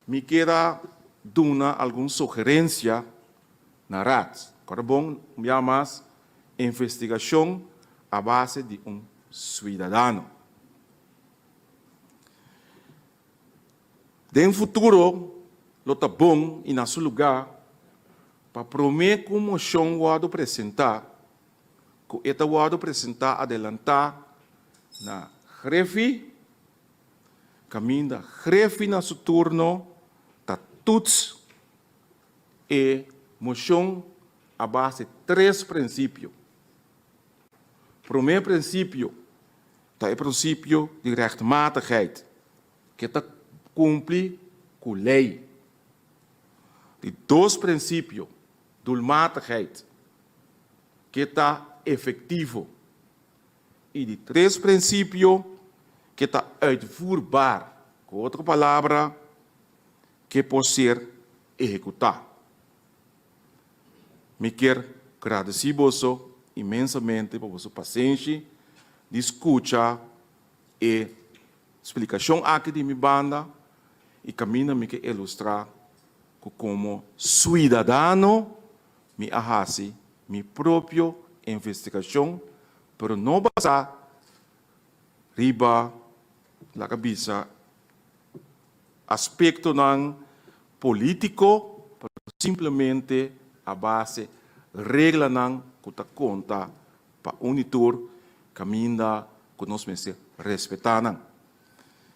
Mi kier a duna algun sugerencia na Raad. Kòrda bon, un bia mas, investigacion a base di un suidadano. Den futuro lo ta bon i na su lugá pa promé ku un moshon wòrdu presentá, ku e ta wòrdu presentá adelantá na Grefi, kaminda Grefi na su turno ta tuts e moshon a base tres prinsipio. Promé prinsipio ta e prinsipio di rechtmatigheid, ke ta kumpli ku lei. Di dos prinsipio, doelmatigheid, ke ta efektivo. I di tres prinsipio, ke ta uitvoerbaar, ku otro palabra, ke por ser ehekutá. Mi kier gradesí boso inmensamente pa boso pasenshi di skucha e splikashon aki di mi banda i kaminda mi ke ilustrá ku komo suidadano mi a hasi mi propio investigashon pero no basá riba laga bisa aspektonan polítiko pero simplemente a base reglanan ku ta konta pa un i tur kaminda ku nos mester respetá nan.